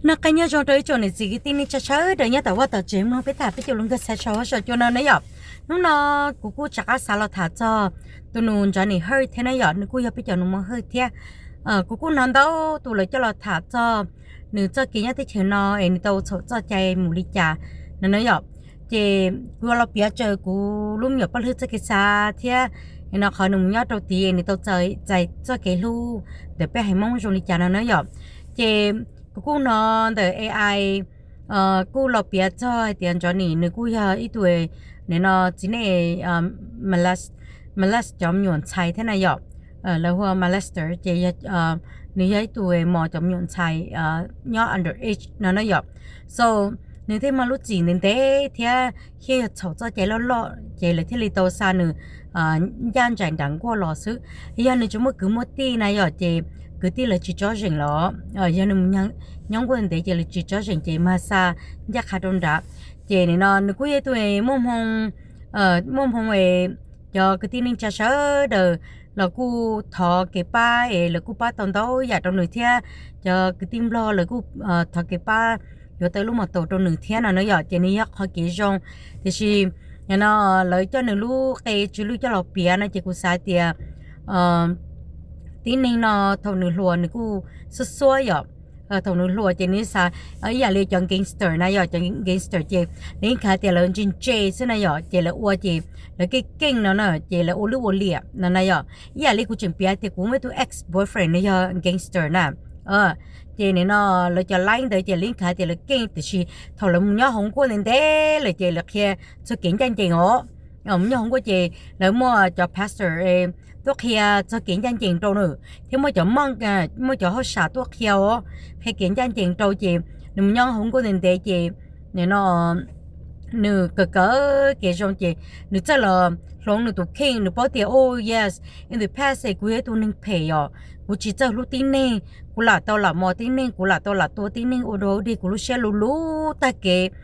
Noj qab nyob zoo rau ib tsoom niam txiv kwv tij neej tsa sawv daws nyob tom vaj tom tsev mloog peb tham peb caug lus nkawg xaiv sau hauv sau cua no na yom. Hnub no kuv kuj rov qab xav los tham txog tus nus Johnny Hurt thiab na yom, nws kuj yog peb cov nus Hmoob Hawj thiab. Kuv kuj hnov ntau tus lawv coj los tham txog nws txoj kev nyob teb chaws no es nws tau txhaum txoj cai mus li cas no na yom. Ces kuv yuav los piav raws kuv lub me nyuam paj hlwb txoj kev xav thiab no qhov nws mus nyob rau tid nws tau txais txoj kev hlub ntawm peb haiv Hmoob zoo li cas no na yom. Ces kuv kuj hnov ntawm A I kuj los piav txog hais tias Johnny nws kuj yog ib tug, nim no txiv neej molest cov me nyuam ntxhais thiab na yom. Lawv hu ua molester ces nws yog ib tug mos cov me nyuam ntxhais nyob under age no na yom. So nws thiaj muaj lub txim ntev ntev thiab thiaj yog txhaum txoj cai loj loj ces lawv thiaj li tau xa nws ncaj nraim nram nkuaj los xwb. Yog nws tsis muaj kwv muaj tij na yom ces kwv tij lawv tsis tsob zeem los, yog nws mus nyob nkuaj ntev ces lawv tsis tsob zeem ces mag xa ncaj qha rau nrad. Ces nim no nws kuj yog ib tug muaj hmoo, muaj hmoo, cov kwv tij neej tsa sawv daws los kuj thov kev pab es lawv kuj pab tau ntau yam rau nws thiab. Cov kwv tij Nplog lawv kuj thov kev pab yuav tau lub mos taus rau nws thiab no na yom. Ces nws yog qhov kev zoo, tiam sis no lawv coj nws lub qe tsw lwj coj los piav no ces kuv xav tias tib neeg no thaum nws hluas nws kuj xuab xuab yom. Thaum nws hluas ces nws xav ib yam li cov gangster na yom, cov gangster ces nws yeej khav tias lawv ntse ntse xwb na yom, ces lawv ua ces lawv keej keej no na ces lawv ua lwj ua liam no na yom. Ib yam li kuv tseem piav tias kuv muaj ib tug ex boyfriend nws yog gangster na. Ces nim no lawv cov laib ntawd ces lawv yeej khav tias lawv keej tiam sis thaum lawv mus nyob hauv nkuaj ntev ntev lawm ces lawv qhia txog kev ncaj ncees os. Mus nyob hauv nkuaj ces lawv muaj cov pastor tuaj qhia txog kev ncaj ncees rau nws thiab muaj cov monk, muaj cov hauj sam tuaj qhia os, qhia kev ncaj ncees rau ces nws mus nyob hauv nkuaj ntev ntev ces nim no nws kawm kawm kev zoo ces nws txawj los hloov nws tus kheej, nws paub tias oh yes, in the past kuv yog ib tug neeg phem yom, kuv tsis txawj hlub tib neeg, kuv lam tau lam mos tib neeg, kuv lam tau lam tua tib neeg ua dog ua dig, kuv lub siab luv luv tag kev.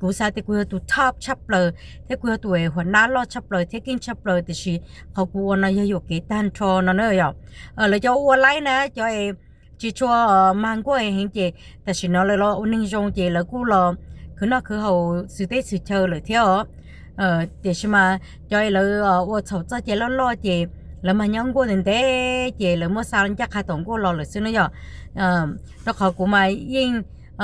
Kuv xav tias kuv yog tus top tshaj plaws thiab kuv yog tus huam nab loj tshaj plaws thiab keej tshaj plaws tiam sis qhov kuv ua no yog yuam kev tag nrho no na yom. Lawv cov ua laib na cov tsis tshua mag nkuaj heev ces tam sim no lawv los ua neeg zoo ces lawv kuj los khwv noj khwv haus xwm teb xwm chaw lawm thiab os. Tiam sis mas cov lawv ua txhaum txoj cai loj loj ces lawv mag nyob nkuaj ntev ntev ces lawv muab xa ncaj qha tom nkuaj los lawm xwb na yom. Rau qhov kuv mas yeej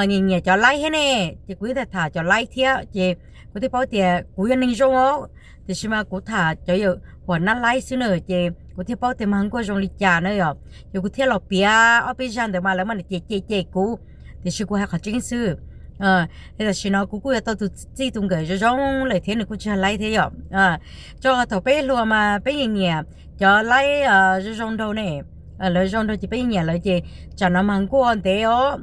nyiam nyiam cov laib thiab ne, ces kuv yeej tham tham cov laib thiab ces kuv thiaj paub tias kuv yog neeg zoo os, tiam sis mas kuv tham cov yawm huam nab laib xwb na ces kuv thiaj paub tias mag nkuaj zoo li cas na yom. Ces kuv thiaj los piav ob peb zaj ntawd mas lawv mam li cem cem cem kuv, tiam sis kuv hais qhov tseeb xwb. Tam sim no kuv kuj yuav tau tus txij tus nkawm zoo zoo lawm thiab nws kuj tsis yog laib thiab yom. Rau qhov thaum peb hluas mas peb nyiam nyiam cov laib zoo zoo nraug ne, lawv zoo nraug ces peb nyiam lawv ces tsam no mag nkuaj ntev os,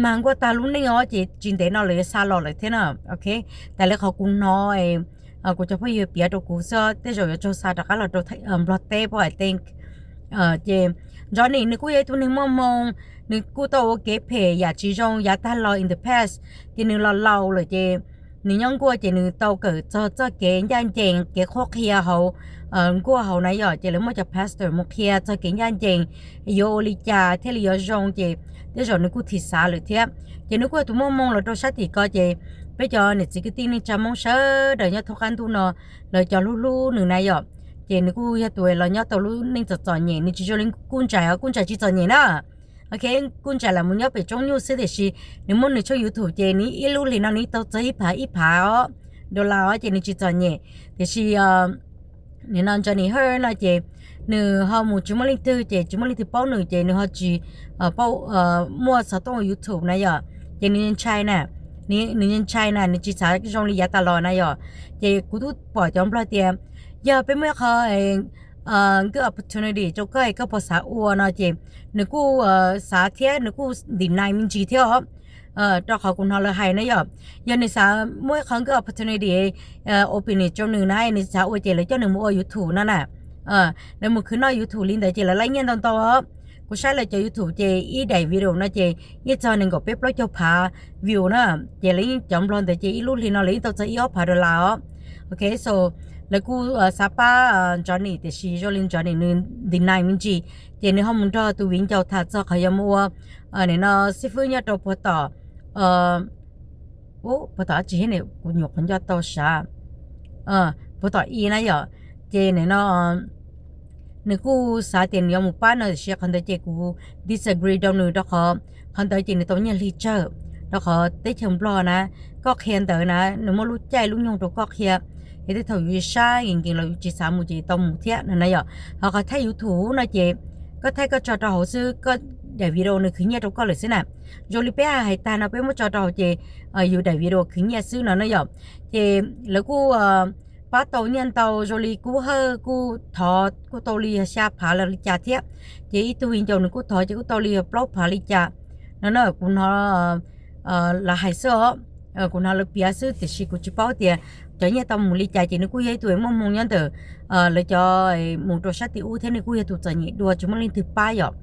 mag nkuaj tag lub neej os ces tsis ntev no lawv yuav xa los lawm thiab na. Ok, tas li qhov kuv hnov kuv cov phooj ywg piav rau kuv xwb, tej zaum yuav raug xa rov qab los rau Nplog teb pob I think. Ces Johnny nws kuj yog ib tug neeg muaj hmoo, nws kuj tau ua kev phem yam tsis zoo yav tag los in the past, ces nws los laus lawm ces nws nyob nkuaj ces nws tau kawm txog txoj kev ncaj ncees kev qhuab qhia hauv nkuaj hauv na yom, ces lawv muaj cov pastor mus qhia txog kev ncaj ncees yuav ua li cas thiaj li yuav zoo ces tej zaum nws kuj thim xav lawm thiab. Ces nws kuj yog tus muaj hmoo los rau sab tim ko ces peb cov niam txiv kwv tij neej tsa Hmoob sawv daws nyob thoob qab ntuj no lawv cov hlub hlub nws na yom. Ces nws kuj yog tus los nyob tau lub neej txom txom nyem, nws tsis zoo li Kuj Ntsais os, Kuj Ntsais tsis txom nyem na. Ok, Kuj Ntsais lam mus nyob pem tsoob nyuj xwb tiam sis nws muab nws tshooj YouTube ces nws ib lub hlis no nws tau txog ib phav ib phav os, dollar os ces nws tsis txom nyem. Tiam sis nim no Johnny Hurt no ces nws ho mus tsis muaj leej twg ces tsis muaj leej twg paub nws ces nws ho tsis paub muaj xov tooj YouTube na yom. Ces nws ntshai na, nws ntshai na, nws tsis xav zoo li yav tas los na yom. Ces kuv twb pom cov Nplog tias yog peb muaj ib qho good opportunity rau koj es koj puas xav ua no ces nws kuj xav thiab nws kuj deny me ntsis thiab os. Rau qhov kuv hnov lawv hais na yom, yog nws xav muaj ib qho good opportunity opening rau nws na, nws xav ua ces lawv coj nws mus ua YouTube no na. Lawv mus khwv noj YouTube li ntawd ces lawv laij nyiaj ntau ntau os. Kuv saib lawv cov YouTube ces ib daim video no ces yeej txog nees nkaum peb plaub caug phav view na. Ces lawv yeej cov Nplog ntawd ces ib lub hli no lawv yeej tau txog ib ob phav dollar os. Ok, so lawv kuj xav pab Johnny tiam sis zoo li Johnny nws deny me ntsis, ces nws ho mus nrog tus viv ncaus tham txog qhov yuav mus ua, nim no xib fwb nyob rau puag tom, puag tom tsis, kuv nyuam qhuav nco tau sav, puag tom i na yom. Ces nim no nws kuj xav tias nws yuav mus pab no tiam sis qhov ntawd ces kuv disagree rau nws rau qhov, qhov ntawd ces nws tau nyiaj hli tsawg, rau qhov teb chaws Nplog na, koj qhia ntawd na nws muaj lub caij lub nyoog rau koj qhia. Ces tej thaum yus sab nkees nkees los yus tsis xav mus ces tau mus thiab no na yom. Ho qhov thaij YouTube no ces koj thaij koj tso rau hauv xwb, koj daim video nws khwv nyiaj rau koj lawm xwb na. Zoo li peb hais tag no peb muab tso rau hauv ces yus daim video khwv nyiaj xwb no na yom. Ces lawv kuj pab tau nyiaj ntau, zoo li Kub Hawj kuj thov kuj tau li xya phav los li cas thiab. Ces ib tug viv ncaus nws kuj thov ces kuj tau li plaub phav li cas no na, kuv hnov lawv hais xwb os, kuv hnov lawv piav xwb tiam sis kuv tsis paub tias cov nyiaj tau mus li cas. Ces nws kuj yog ib tug muaj hmoo nyob ntawm lawv cov mus rau sab tim ub thiab nws kuj yog tus txom nyem dua tsis muaj leej twg pab yom.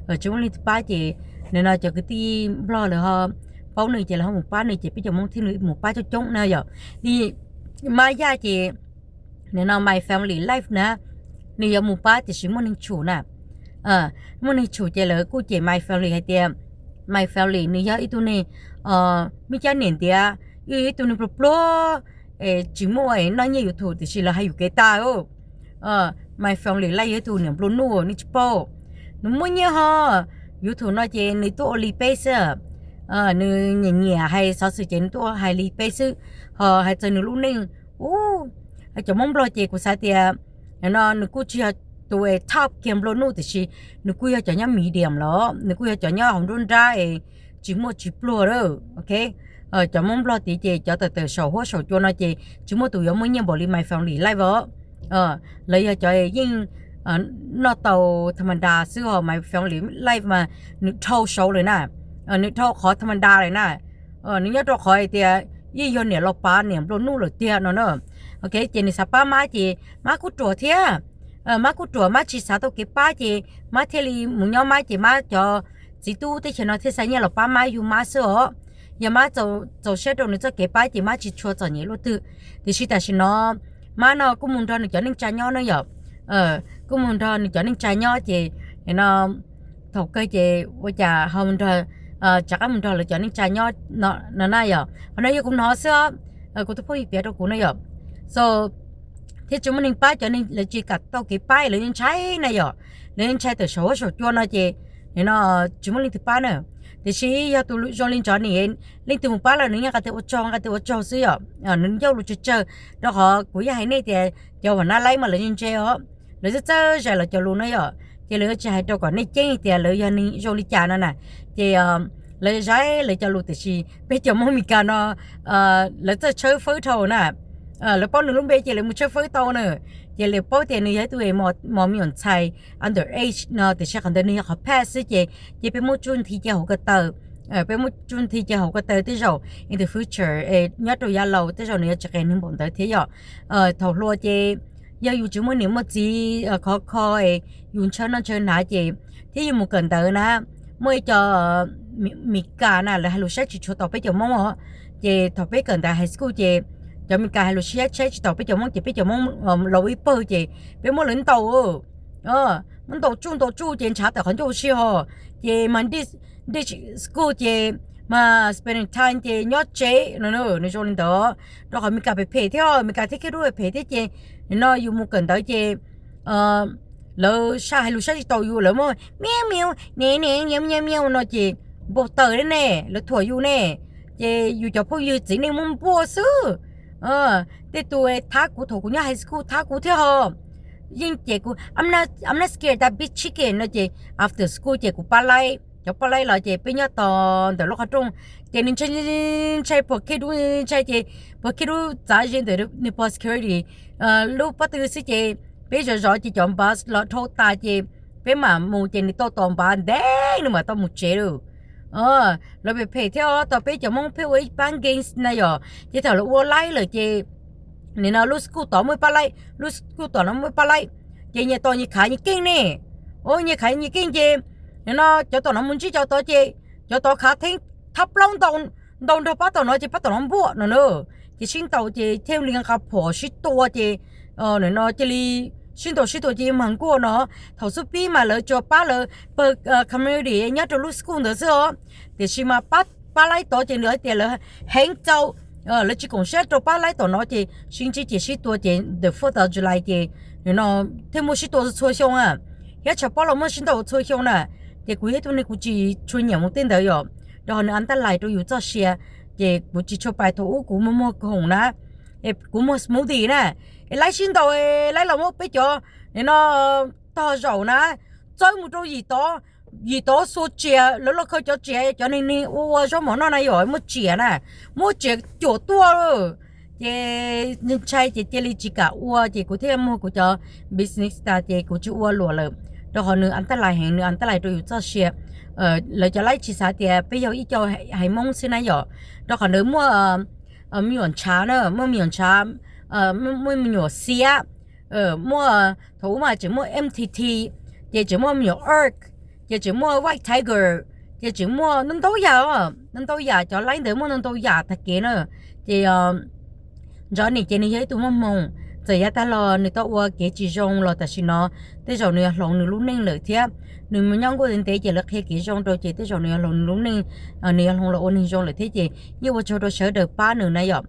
Tsis muaj leej twg pab ces nim no cov kwv tij Nplog lawv ho paub nws ces lawv ho mus pab nws ces peb cov Hmoob thiaj mus pab coob coob na yom. Li Mab Yaj ces nim no My Family Life na, nws yuav mus pab tiam sis muaj neeg tshum na. Muaj neeg tshum ces lawv kuj cem My Family hais tias My Family nws yog ib tug neeg mib cab niam ntiav, ib tug neeg pluag pluag, tsis muaj noj nyiaj YouTube tiam sis lawv hais yus kev tag. My Family Life yog ib tug niam nplua nuj nej tsis paub. Nws muaj nyiaj ho, YouTube no ces nws tuaj ua li peb xwb. Nws nyiam nyiam hais xov xwm ces nws tuaj hais li peb xwb. Ho hais txog nws lub neej, cov Hmoob Nplog ces kuv xav tias no nws kuj tsis yog tus top kiag nplua nuj tiam sis nws kuj yog cov nyob medium los nws kuj yog cov nyob hauv nruab nrab es tsis muaj tsis pluag lawm. Ok, cov Hmoob Nplog tid ces cov tawm tawm saum huab saum cua no ces tsis muaj tus yuav muaj nyiaj npaum li My Family Life os. Lawv yog cov yeej noj tau tham ma da xwb ho My Family Life mas nws dhau saud lawm na, nws dhau qhov tham ma da lawm na. Nws nyob rau qhov hais tias yeej yog niam los pav niam nplua nuj lawm tiag no na. Ok, ces nws xav pab Mab ces Mab kuj ruam thiab. Mab kuj ruam, Mab tsis xav tau kev pab ces Mab thiaj li mus nyob Mab ces Mab cov txiv tub teb chaws no thiaj xa nyiaj los pab Mab yug Mab xwb os. Yog Mab txaus siab rau nws txoj kev pab ces Mab tsis tshua txom nyem luaj twg. Tiam sis tam sim no Mab no kuj mus nrog nws cov neej tsa nyob na yom. Kuj mus nrog nws cov neej tsa nyob ces no thaum kawg ces ua cas ho rov qab mus nrog lawv cov neej tsa nyob no na yom. Qhov no yog kuv hnov xwb, kuv tus phooj ywg piav rau kuv na yom. So thiab tsis muaj neeg pab, cov neeg lawv tsis kam tau kev pab lawv yeej ntshai na yom. Lawv yeej ntshai tawm saum huab saum cua no ces no tsis muaj leej twg pab na. Tiam sis yog tus zoo li Johnny, leej twg mus pab lawm nws yeej nqa tes ua tsaug nqa tes ua tsaug xwb yom. Nws ncauj lus tsawg tsawg, rau qhov kuv yeej hais nej tias cov vam nab laib mas lawv ntse ntse os, lawv txawj txawj zais lawv cov lus no yom. Ces lawv tsis hais rau kom nej ceeb tias lawv yog neeg zoo li cas no na. Ces lawv zais lawv cov lus tiam sis peb cov Hmoob Meskas no lawv txawj tshawb fawb dhau na. Lawv paub nws lub npe ces lawv mus tshawb fawb tau na. Ces lawv paub tias nws yog ib tug mos me nyuam ntxhais under age no tiam sis qhov ntawd nws yog qhov past xwb ces, ces peb muab tsuj nthi cia hauv ko taw. Peb muab tsuj nthi cia hauv ko taw, tej zaum in the future nyob rau yav laus tej zaum nws yuav tsis qias neeg npaum ntawd thiab yom. Thaum hluas ces yog yus tsis muaj niam muaj txiv khov kho, yus ntshaw noj ntshaw hnav ces thiab yus mus kawm ntawv na, muaj ib co Meskas na lawv hais lus saib tsis tshua tau peb cov Hmoob os. Ces thaum peb kawm ntawv high school ces cov Meskas hais lus saib tsis tau peb cov Hmoob ces peb cov Hmoob laus ib pawg ces peb muab lawv ntaus, muab ntaus tsuj ntaus tsuj ces ntshav tawm qhov ncauj si ho. Ces mas ditch school ces mas spending time ces nyob tsev no, nws zoo li ntawd. Rau qhov Meskas phem phem thiab, Meskas thiab Khej Dub phem thiab ces no yus mus kawm ntawv ces lawv hais lus saib tsis tau yus, lawv muab miau miau ne ne miau miau miau no ces npau taws ne, lawv thuam yus ne. Ces yus cov phooj ywg txiv neej muab npuaj xwb. Tej tus thab kuv thaum kuv nyob high school thab kuv thiab ho. Yeej ces kuv I'm not scared that big chicken no ces after school ces kuv pab laib, cov pab laib los ces peb nyob tos ntawm lub qhov rooj. Ces nws ntshai ntshai Puag Khej Dub, ntshai ces Puag Khej Dub txav ze ntawm nws pog security lub pob tw xwb ces peb zov zov ces cov bus los dhau tas ces peb mam mus ces nws tau tos npav ntev nws mam tau mus tsev lawm. Lawv phem phem thiab, tos peb cov Hmoob pheej ua ib pab gangs na yom. Ces thaum lawv ua laib lawm ces nim no lub school tod muaj ib pab laib, lub school tod no muaj ib pab laib, ces nyias tos nyias khav nyias keej ne. Nyias khav nyias keej ces nim no cov tom no mus ntsib cov tod ces cov tod khav theeb thab plaub ntaus nrog pab tom no ces pab tom no npuaj no na. Ces sib ntaus ces thiaj li nqa phom sib tua ces no cia li sib ntaus sib tua ces mag nkuaj no. Thaum xub pib mas lawv tsuas pab lawv pawg community nyob rau lub school ntawd xwb os, tiam sis mas pab laib tod ces nws hais tias lawv heev txaus, lawv tsis koom siab rau pab laib tom no ces sib ntsib ces sib tua ces the Fourth of July ces no thiaj muaj sib tua txhua xyoo a, thiab tshav pob los muaj sib ntaus txhua xyoo na. Ces kuv yog ib tug neeg kuv tsis tshua nyiam mus tej ntawd yom, rau qhov nws antab lais rau yus txoj sia. Ces kuv tsis tshua pais thaum ub kuv muag muag khoom na, es kuv muag smoothie na, es laib sib ntaus, laib los muab peb cov no tog zaum na, txawb mus rau yim tod, yim tod xuas tsias, lawv los khaws cov tsias, cov neeg neeg ua ua zaub mov noj na yom, muaj tsias na, muab tsias cuam tuaj. Ces ntshai ces cia li tsis kam ua ces kuv thiaj muag kuv cov business tas ces kuv tsis ua luam lawm, rau qhov nws antab lais heev, nws antab lais rau yus txoj sia. Lawv cov laib tsis xav tias peb yog ib co haiv Hmoob xwb na yom, rau qhov ntawd muaj me nyuam ntshav na, muaj me nyuam ntshav, muaj me nyuam xiab, muaj, thaum ub mas tseem muaj M T T, ces tseem muaj me nyuam orc, ces tseem muaj white tiger, ces tseem muaj ntau ntau yam os, ntau ntau yam, cov laib ntawd muaj ntau ntau yam tag kev na. Ces Johnny ces nws yog ib tug muaj hmoo, txawm yav tag los nws tau ua kev tsis zoo los tam sim no tej zaum nws yuav hloov nws lub neej lawm thiab. Nws mus nyob nkuaj ntev ntev ces lawv qhia kev zoo rau ces tej zaum nws yuav hloov nws lub neej, nws yuav hloov los ua neeg zoo lawm thiab ces yeej ua tsaug rau sawv daws pab nws na yom.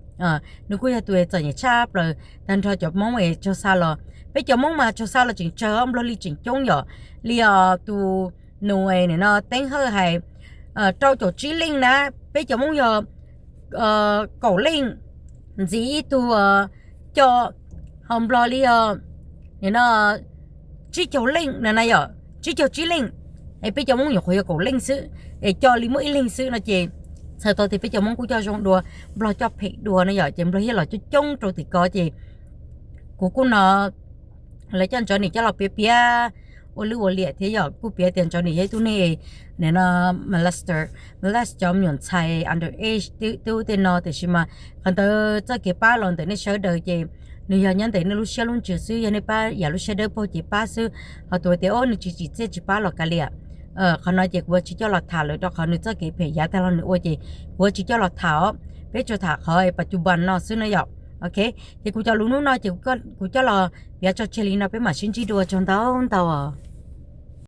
Nws kuj yog tus txom nyem tshaj plaws tag nrho cov Hmoob es tsaug xa los. Peb cov Hmoob mas tsaug xa los tseem tsawg, Nplog li tseem coob yom. Li os tus nus no Teeb Hawj hais rau caum tsib leej na, peb cov Hmoob yog kaum leej, ntxiv ib tug co, ho Nplog li os no tsib caug leej na yom, tsib caug tsib leej, es peb cov Hmoob nyuam qhuav yog kaum leej xwb, es co li muaj ib leeg xwb no ces txhais tau tias peb cov Hmoob kuj coj zoo dua, Nplog coj phem dua na yom, ces Nplog thiaj los coob coob rau tim ko ces kuv kuj no lawv coj Johnny coj los piav piav ua lwj ua liam thiab yom, kuj piav tias Johnny yog ib tug neeg no molester, molest cov me nyuam ntxhais under age twb ub tej no, tiam sis mas qhov ntawd txoj kev pab los ntawm nej sawv daws ces nws yog nyob ntawm nej lub siab lub ntsws xwb, yog nej pab yam lub siab dawb paug ces pab xwb, ho tus tias o nws tsis tsim txiaj tsis pab los kav liam. Qhov no ces kuv tsis coj los tham lawm rau qhov nws txoj kev phem yav tag los nws ua ces kuv tsis coj los tham os, peb tsuas tham qhov pas cub pas no xwb na yom. Ok, ces kuv cov lus hnub no ces kuv coj los piav tso tseg li no, peb mam sib ntsib dua, tsaug ntau ntau.